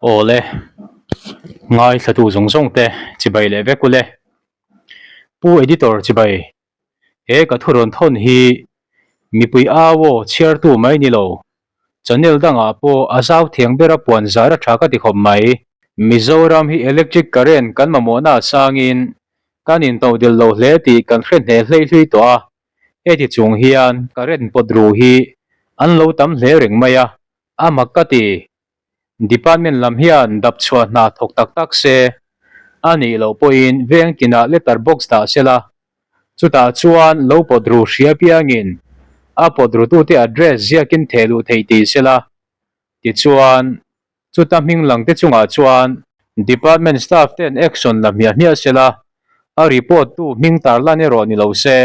Awle, ngaithlatu zawng zawng te chibai leh vek ule. Pu Editor chibai, he ka thu rawn thawn hi mipui au aw chhiartu mai ni lo, channel dangah pawh a zau thiang bera puan zar a tha ka ti khawp mai. Mizoram hi electric current kan mamawhna a sangin kan intodelh lo hle tih kan hre hneh hlei hlui tawh a, heti chung hian current pawt ru hi an lo tam hle reng mai a, a mak ka ti. Department lam hian dap chhuah hna thawk tak tak se, a nih loh pawhin veng tinah letter box dah se la, chutah chuan lo pawt ru hria piangin a pawt rutute address ziakin theh luh theih ti se la, tichuan chuta hming langte chungah chuan department staff ten action la hmiah hmiah se la, a report tu hming tarlan erawh ni lo se.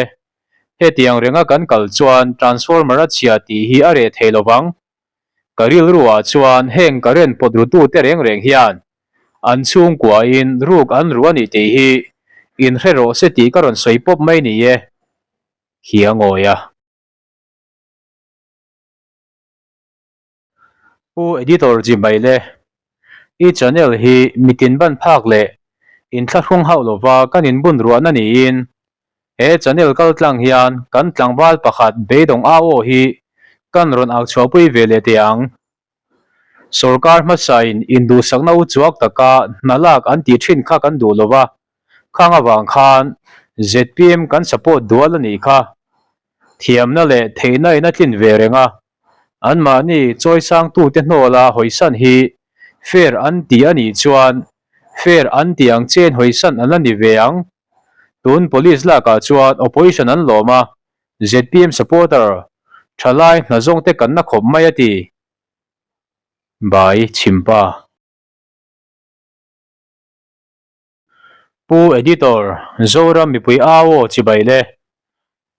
Hetiang renga kan kal chuan transformer a chhia tih hi a reh thei lovang. Ka rilruah chuan heng current pawt rutute reng reng hian an chhungkuain ruk an ru a ni tih hi inhre rawh se tih ka rawn sawi pawp mai ni e, hi a ngawi a. Pu Editor Jimaile, i channel hi mitin ban phak leh inthlahrung hauh lova kan inbun ruahna niin He channel kal tlang hian kan tlangval pakhat beidawng au aw hi kan rawn au chhuahpui ve leh teh ang. Sorkar hmasain induhsakna u chuak taka hna lak an tih thin kha kan duh lo va, khang avang khan zpm kan support dual a nih kha. Thiamna leh theihna in a tlin ve reng a, anmahni chawisangtute hnawla hawisan hi fair an ti a nih chuan fair an ti ang chen hawisan an la ni ve ang. Tun police lakah chuan opposition an lawm a, zpm supporter thalai hna zawng te kan na khawp mai a ti. Bai Chhimpa. Pu Editor, Zoram mipui au aw chibai le.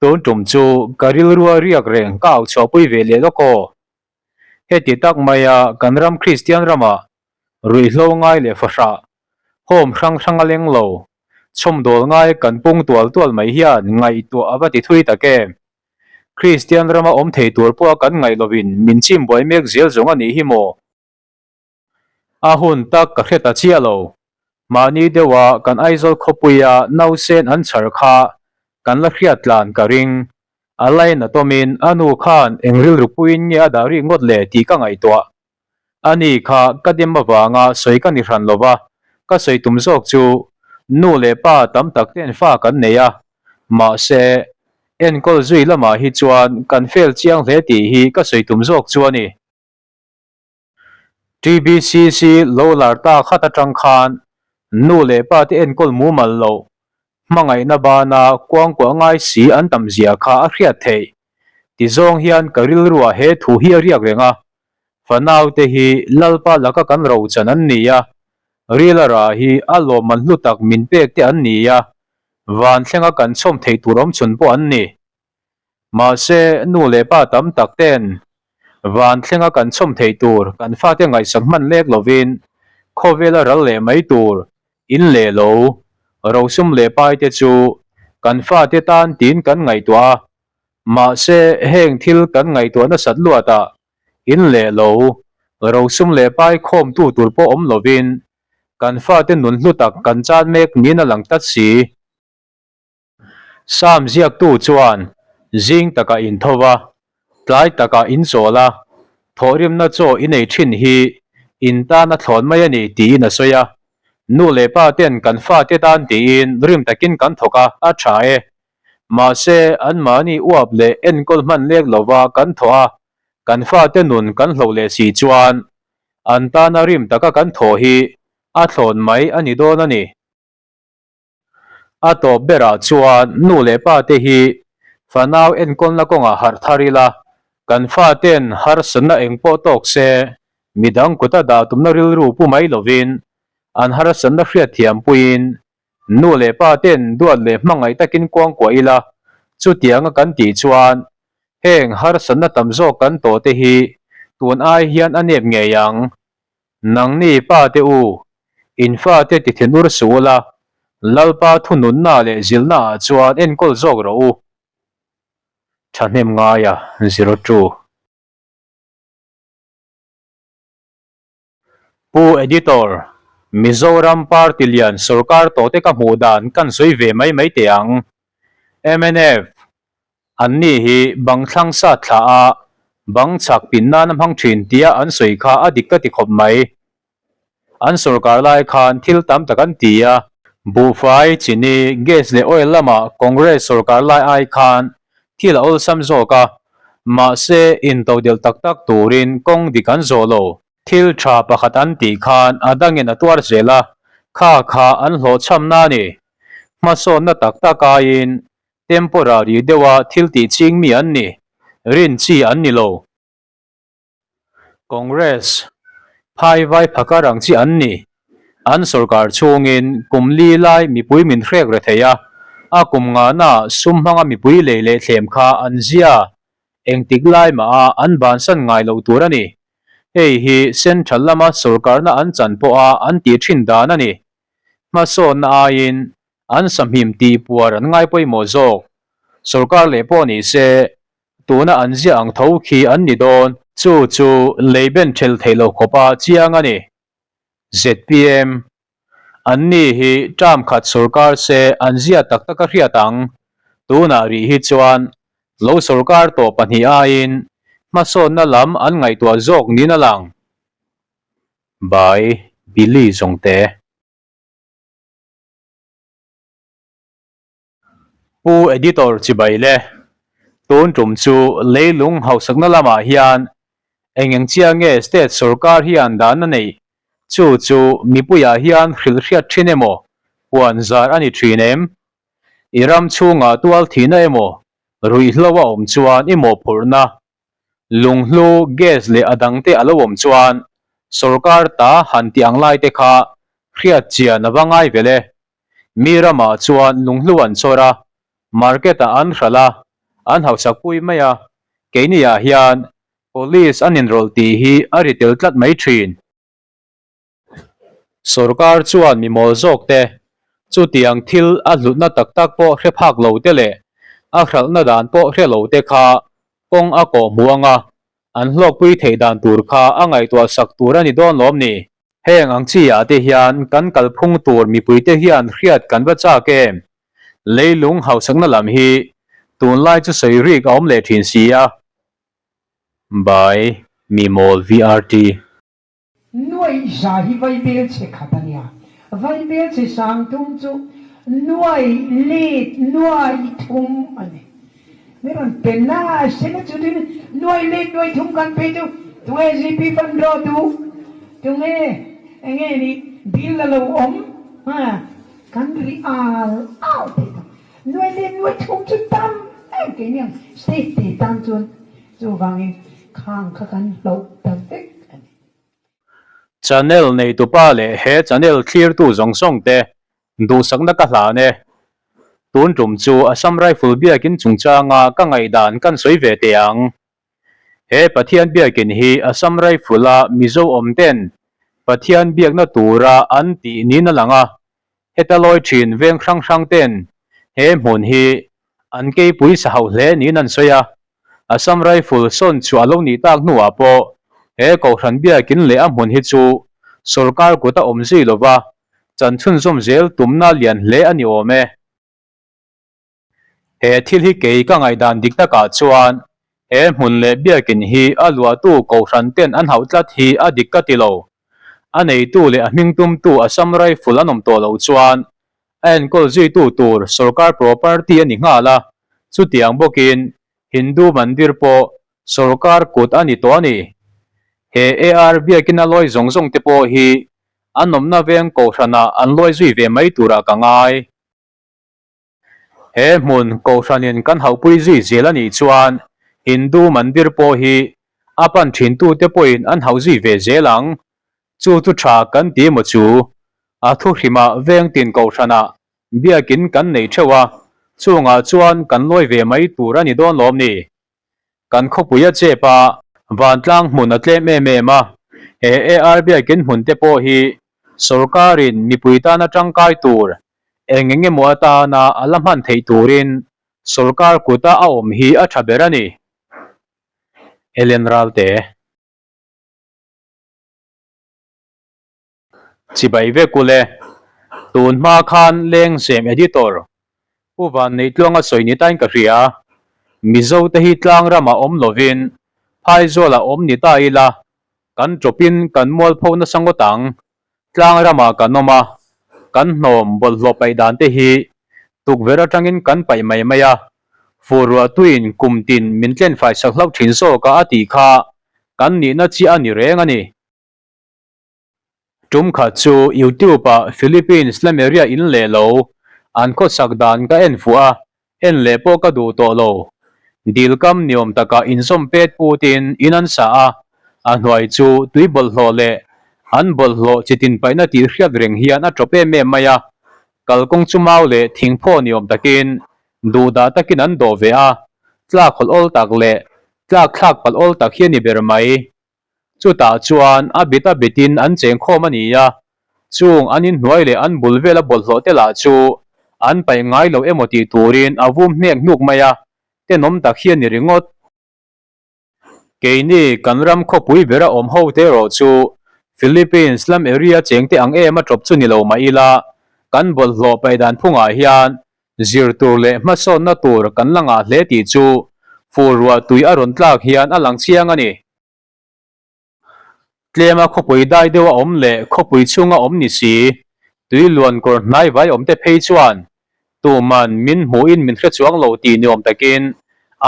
Tun tum chu ka rilrua riak reng ka au chhuahpui ve leh lawk aw. Heti tak maia kan ram Kristian ramah ruihhlo ngai leh fahrah home hrang hrang a leng lo, chhawmdawl ngai kan pung tual tual mai hian ngaihtuah a va ti thui tak em? Kristian rama awm thei tur pawha kan ngaih lovin min chim buai mek zel zawng a nih hi maw? A hun tak ka hre ta chiah lo. Mahni deuha kan Aizawl khawpuia nausen an chhar kha kan la hriat tlan ka ring. A lainatawmin a nu khan eng rilru puiin nge a dah rik ngawt le tih ka ngaihtuah. A ni kha ka dem avanga sawi ka ni hran lova, ka sawi tum zawk chu nu leh pa tam tak ten fa kan nei a, mahse enkawl zui lamah hi chuan kan fail chiang hle tih hi ka sawi tum zawk chu a ni. TBCC lo lar ta khat atang khan nu leh pa te enkawl mumal loh hmangaihna bana kuangkuah ngai si an tam zia kha a hriat theih. Ti zawng hian ka rilruah he thu hi a riak reng a, fanaute hi Lalpa laka kan rochan an ni a, rila ra hi a lawmman hlu tak min pek te an ni a, van thlenga kan chhawm theih tur awmchhun pawh an ni. Mahse, nu leh pa tam tak ten van thlenga kan chhawm theih tur kan fate ngaihsak hman lek lovin khawvela ral leh mai tur in leh lo, rosum leh pai te chu kan fate tan tiin kan ngaihtuah a. Mahse, heng thil kan ngaihtuah nasat luatah in leh lo, rosum leh pai khawmtu tur pawh awm lovin kan fate nun hlu tak kan chan mek niin a lang tlat si. Sam ziaktu chuan zing takah in tho va, tlai takah in chawl a, thawhrimna chaw i nei thin hi in tan a thlawn mai a ni tiin a sawi a. Nu leh pa ten kan fate tan tiin rim takin kan thawk a, a tha e. Mahse, anmahni uap leh enkawl hman lek lova kan thawh a, kan fate nun kan hloh leh si chuan an tana rim taka kan thawh hi a thlawn mai a ni dawn a ni. A tawp berah chuan nu leh pa te hi fanau enkawlna kawngah harh thar ila, kan faten harsatna eng pawh tawk se midang kuta dah tumna rilru pu mai lovin an harsatna hriatthiam puiin nu leh pa ten duat leh hmangaih takin kuangkuah ila, chutianga kan tih chuan heng harsatna tam zawk kan tawh te hi tun ai hian a nep ngei ang. Nangni pa te u, in fate ti thin ur suh ula, Lalpa thununna leh zilhna ah chuan enkawl zawk rawh u. Thahnem ngaia zero two. Pu Editor, Mizoram party lian sorkar tawhte ka hmuh dan kan sawi ve mai mai teh ang. Mnf, Anni hi bang thlang sat thla a, bang chhak pin nana hmang thin tia an sawi kha a dik ka ti khawp mai. An sorkar lai khan thil tam tak an ti a. Buhfai, chini, gas leh oil lamah Congress sorkar lai ai khan thil a awlsam zawk a, mahse intodelh tak tak turin kawng dik an zawh lo. Thil tha pakhat an tih khan a dangin a tuar zel a, kha kha an hlawhchhamna a ni. Hmasawnna tak tak aiin temporary deuha thil tih ching mi an ni, rin chi an ni lo. Congress, phai vai phakar ang chi an ni. An sorkar chhungin kum li lai mipui min hrek re thei a, a kum ngahna sum hmanga mipui lei leh thlem kha an zia Engtik lai mah a an bansan ngai loh tur a ni. Hei hi Central lama sorkarna an chan pawha an tih thin dan a ni. Hmasawnna aiin an sahmim tih puar an ngai pawimawh zawk. Sorkar leh pawh ni se, tuna an ziah ang tho khi an ni dawn. Chu chu lei ben ṭhelh theih loh khawpa chiang a ni. Zpm, Anni hi term khat sorkar se an zia tak tak a hriat ang. Tunah rih hi chuan lo sorkar tawh pahnih aiin hmasawnna lam an ngaihtuah zawk niin a lang. By Billy Zawngte. Pu Editor chibai le, tun tum chu leilung hausakna lamah hian eng eng chia nge state sorkar hian dan a neih? Chu chu mipuiah hian hrilh hriat thin emaw, puan zar a ni thin em? I ram chhungah tual thihna emaw, ruihhlo a awm chuan i mawhphurhna Lunghlu, gas leh a dangte a lo awm chuan sorkar ta han tih ang lai te kha hriat chian a va ngai vel e. Mi ramah chuan lunghlu an chawr a, market ah an hralh a, an hausak pui mai a, keini ah hian police an inrawlh tih hi a ri tel tlat mai thin. Sorkar chuan mi mawl zawk te, chutiang thil a hlutna tak tak pawh hre phak lo te leh a hralhna dan pawh hre lo te kha kawng a kawh hmu anga an hlawkpui theih dan tur kha a ngaihtuah sak tur a ni dawn lawm ni? Heng ang chi ah te hian kan kalphung tur mipui te hian hriat kan va chak em? Leilung hausakna lam hi tunlai chu sawi rik a awm leh thin si a. By Mimawl VRT. Nuaih za hi vaibel chhe khat a nia. Vaibel chhe sang thum chu nuaih let nuaih thum a ni. Mi rawn pe na se na chu tin nuaih let nuaih thum kan pe chu tunge GP fund draw duh? Tunge enge ni bill la lo awm? Ha kan ri al al thei ta. Nuaih let nuaih thum chu tam em keini ang state te tan chuan Chuvangin khang kha kan hloh ta vek a ni. Channel neitupa leh he channel thlirtu zawng zawng te duhsakna ka hlan e. Tun tum chu Assam Rifle biakin chungchanga ka ngaihdan kan sawi ve teh ang. He Pathian biakin hi Assam Rifle-a Mizo awm ten Pathian biakna tura an tih niin a lang a, Heta lawi thin veng hrang hrang ten he hmun hi an keipui sa hauh hle niin an sawi a, Assam Rifle sawn chhuah a lo nih tak hnuah pawh he Kohhran biakin leh a hmun hi chu sorkar kut a awm zui lova chan chhunzawm zel tumna lian hle a ni awm e. He thil hi kei ka ngaihdan dik takah chuan he hmun leh biakin hi a luahtu Kohhran ten an hauh tlat hi a dik ka ti lo. A neitu leh a hming tumtu Assam Rifle an awm tawh loh chuan a enkawl zuitu tur sorkar property a ni nghal a, chutiang bawkin Hindu Mandir pawh sorkar kut a ni tawh a ni. He AR biakin a lawi zawng zawng te pawh hi an awmna veng Kohhranah an lawi zui ve mai turah ka ngai. He hmun Kohhranin kan hauhpui zui zel a nih chuan Hindu Mandir pawh hi a pan thintute pawhin an hauh zui ve zel ang. Chu chu tha kan ti emaw chu? A thuhrimah vengtin Kohhranah biakin kan nei theuh a, chungah chuan kan lawi ve mai tur a ni dawn lawm ni? Kan khawpui a chep a, vantlang hmun a tlem em em a, he AR biakin hmun te pawh hi sorkarin mipui tana tangkai tur eng eng emaw atana a la hman theih turin sorkar kuta a awm hi a tha ber a ni. Ellen Ralte. Chibai vek ule. Tun hma khan Lengzem Editor Pu Vanneitluanga sawi ni tain ka hria. Mizo te hi tlang ramah awm lovin Phaizualah awm ni ta ila kan tawpin kan mualpho nasa ngawt ang. Tlang ramah kan awm a, kan hnawm bawlhhlawh paih dan te hi tukverh atangin kan paih mai mai a, fur ruah tuin kum tin min tlen fai sak hlauh thin zawk a a tih kha kan nihna chiah a ni reng a ni. Tum khat chu YouTube ah Philippines Lameria in leh lo an khawsak dan ka en fuh a, En leh pawh ka duh tawh lo. Dil kam niawm takah inzawm pet putin in an sa a, a hnuai chu tui bawlhhlawh leh an bawlhhlawh chi tin paihna tih hriat reng hian a tawp em em mai a. Kalkawng chu mau leh thingphaw niawm takin duhdah takin an dawh ve a, tlak hawlh awl tak leh tlak thlak palh awl tak hi a ni ber mai. Chutah chuan a bit a bitin an cheng khawm a ni a, chung an inhnuai leh an bul vela bawlhhlawh te lah chu an paih ngai lo emaw tih turin a vum hnek hnuk mai a, tenawm tak hi a ni ringawt. Keini kan ram khawpui bera awm ho te erawh chu Philippines lam area cheng te ang em a tawp chu ni lo mah ila, kan bawlhhlawh paih dan phungah hian Zir tur leh hmasawnna tur kan la ngah hle tih chu fur ruah tui a rawn tlak hian a lang chiang a ni. Tlema khawpui dai deuh a awm leh khawpui chhunga awm ni si, tui luan kawr hnai vai awm te phei chuan tuman min hmuhin min hre chuang lo tih ni awm takin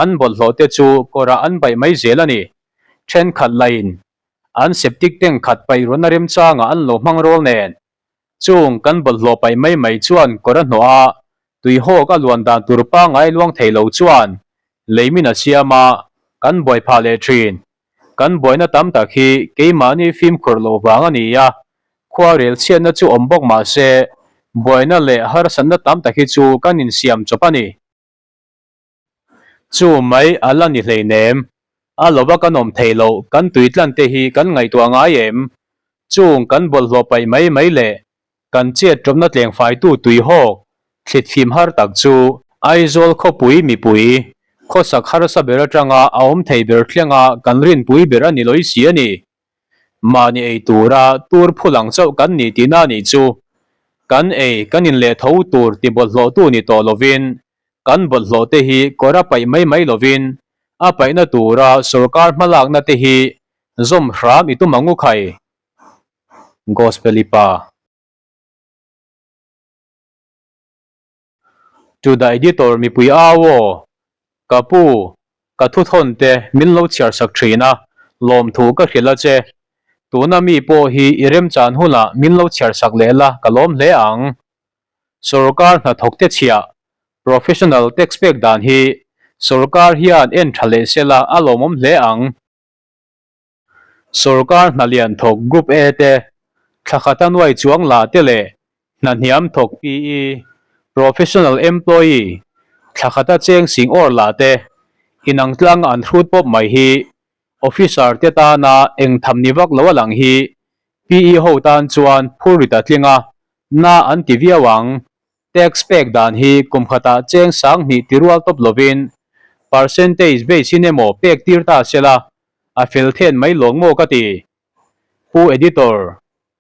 an bawlhhlawh te chu kawrah an baih mai zel a ni. Thenkhat lain an septic tank khat paih ruahna remchangah an lo hmang rawl nen Chung kan bawlhhlawh paih mai mai chuan kawr a hnawh a, tuihawk a luan dan tur pangngai luang thei lo chuan leimin a siam a, kan buai phah leh thin. Kan buaina tam tak hi keimahni fimkhur loh vang a ni a, khuarel chhiatna chu awm bawk mah se, buaina leh harsatna tam tak hi chu kan insiam chawp a ni. Chu mai a la ni hleinem. A lova kan awm theih loh kan tui tlan te hi kan ngaihtuah ngai em? Chung kan bawlhhlawh paih mai mai leh kan chet tawpna tleng faitu tuihawk thlit fim har tak chu Aizawl khawpui mipui khawsak harsa ber atanga a awm thei ber thlenga kan rinpui ber a ni lawih si a ni. Mahni ei tura tur phul ang chauh kan ni tihna a nih chu. Kan ei kan inleh tho tur ti bawlhhlawhtu ni tawh lovin Kan bawlhhlawh te hi kawr a paih mai mai lovin a paihna tura sorkar hmalakna te hi zawm hram i tum ang u khai. Gospel i pa. To the Editor Mipui au aw, Ka pu, ka thuthawn te min lo chhiar sak thin a, lawmthu ka hrilh a che. Tuna mi pawh hi i remchan hunah min lo chhiar sak leh la ka lawm hle ang. Sorkar hnathawkte chhiah, professional tax pek dan hi sorkar hian en tha leh sela a lawmawm hle ang. Sorkar hna lian thawk Group A te, thla khata nuai chuang la te leh hna hniam thawk PE, professional employee, thla khata cheng sing awr la te inang tlanga an hrut pawp mai hi Officer te tana eng tham ni vak lo a lang hi PE ho tan chuan phur rit a tling a, na an ti viau ang. Tax pek dan hi kum khatah cheng 2000 ti rual tawp lovin percentage base in emaw pek tir ta sela a fel then mai lawng maw ka ti. Pu Editor,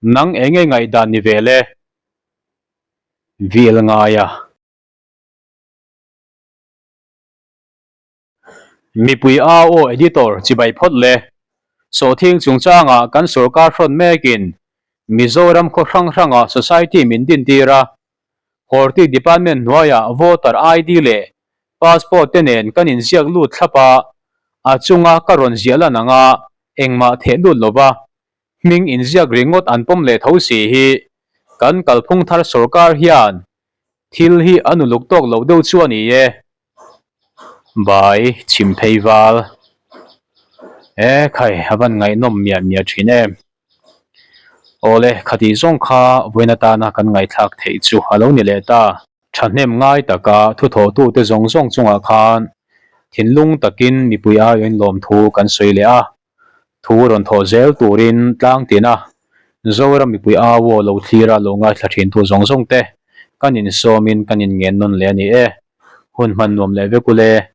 nang eng nge ngaihdan ni ve le? Vil ngai a. Mipui AO Editor chibai phawt le. Sawhthing chungchangah kan sorkar hrawn mekin Mizoram khaw hrang hrangah society min dintir a. Horti Department hnuaiah voter ID leh passport te nen kan inziak lut thlap a, a chunga ka rawn ziah lan anga engmah theh lut lova hming inziak ringawt an pawm leh tho si hi kan kalphung thar sorkar hian thil hi an uluk tawk loh deuh chu a ni e. Bai chhim phei val e khai a van ngaihnawm miah miah thin em. Awle khatih zawng kha vawiin atana kan ngaihthlak theih chu a lo ni leh ta. Thahnem ngai taka thuthawhtute zawng zawng chungah khan thinlung takin mipui aiawin lawmthu kan sawi leh a. Thu rawn thawh zel turin tlang tina Zoram mipui au aw lo thlira lo ngaithla thintu zawng zawng te kan insawmin kan inngen nawn leh a ni e. Hun hman nuam leh vek ule.